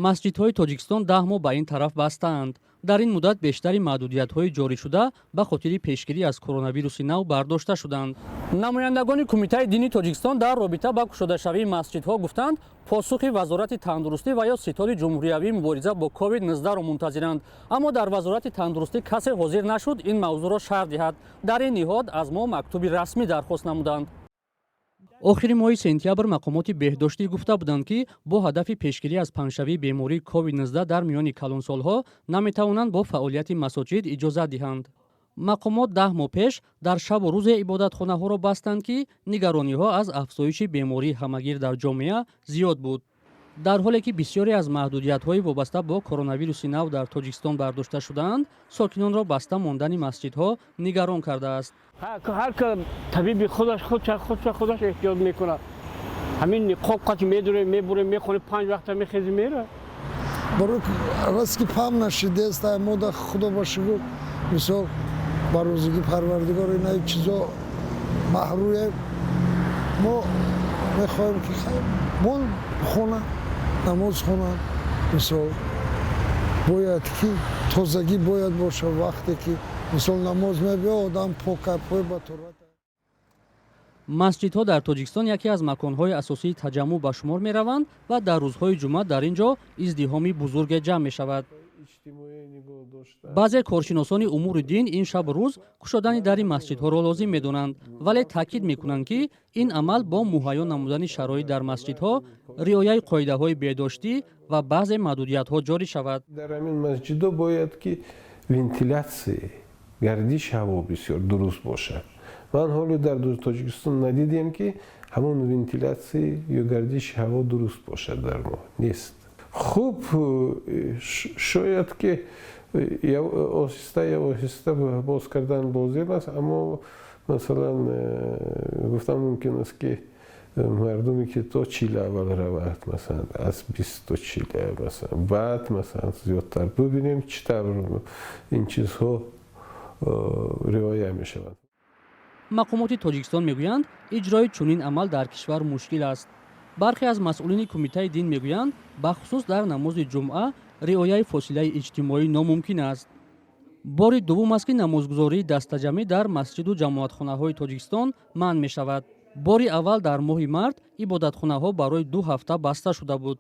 Масҷидҳои Тоҷикистон 10 моҳ ба ин тараф бастаанд. Дар ин муддат бештари маҳдудиятҳои ҷорӣшуда ба хотири пешгирӣ аз коронавируси нав бардошта шуданд. Намояндагони Кумитаи дини Тоҷикистон дар робита ба кушодашавии масҷидҳо гуфтанд, посухи Вазорати тандурустӣ ва ё Ситоди ҷумҳуриявии мубориза бо COVID-19-ро мунтазиранд. Аммо дар Вазорати тандурустӣ касе ҳозир нашуд ин мавзӯъро шарҳ диҳад. Дар ин ниҳод аз мо мактуби расмӣ дархост намуданд. Охири моҳи сентябр мақомоти беҳдоштӣ гуфта буданд, ки бо ҳадафи пешгирӣ аз паҳншавии бемории COVID-19 дар миёни калонсолҳо наметавонанд бо фаъолияти масоҷид иҷозат диҳанд. Мақомот 10 моҳ пеш дар шабу рӯзе ибодатхонаҳоро бастанд, ки нигарониҳо аз афзоиши бемории ҳамагир дар ҷомеа зиёд буд. Дар ҳоле ки бисёре аз маҳдудиятҳои вобаста бо коронавируси нав дар Тоҷикистон бардошта шудаанд, сокинонро баста мондани масҷидҳо нигарон кардааст. Ҳар ка табиби худаш худша худаш эҳтиёт мекунад. Ҳамин ниқоб қати медурем, мебурем, мехонем, панҷ вақта мехезем, мера. Барои раст ки пам нашидест мода. Худо ба шукр, мисол, ба розигӣ Парвардигор ина чизо маҳрӯем. Мо мехоҳем, ки мо хона намоз хонам. Мисол, бояд ки тозагӣ бояд боша. Вақте ки, мисол, намоз мебиё, одам пока пой ба турбат. Масҷидҳо дар Тоҷикистон яке аз маконҳои асосии таҷаммӯъ ба шумор мераванд ва дар рӯзҳои ҷумъа дар ин ҷо издиҳоми бузурге ҷамъ мешавад. Баъзе коршиносони умури дин ин шабу рӯз кушодани дари масҷидҳоро лозим медонанд, вале таъкид мекунанд, ки ин амал бо муҳайё намудани шароит дар масҷидҳо, риояи қоидаҳои беҳдоштӣ ва баъзе маҳдудиятҳо ҷорӣ шавад. Дар ҳамин масҷидҳо бояд ки вентилятсия, гардиши ҳаво бисёр дуруст бошад. Ман ҳоло дар Тоҷикистон надидем, ки ҳамон вентилятсия ё гардиши ҳаво дуруст бошад, дар мо нест. Хуб, шояд ки оҳиста оҳиста боз кардан лозим аст, аммо, масалан, гуфтан мумкин аст, ки мардуме ки то чил аввал равад, масалан, аз 20 то чил, масалан, баъд, масалан, зиёдтар. Бибинем, чӣ тавр ин чизҳо риоя мешаванд. Мақомоти Тоҷикистон мегӯянд, иҷрои чунин амал дар кишвар мушкил аст. Бархе аз масъулини Кумитаи дин мегӯянд, бахусус дар намози ҷумъа риояи фосилаи иҷтимоӣ номумкин аст. Бори дуввум аст, ки намозгузории дастаҷамъӣ дар масҷиду ҷамоатхонаҳои Тоҷикистон манъ мешавад. Бори аввал дар моҳи март ибодатхонаҳо барои 2 ҳафта баста шуда буд.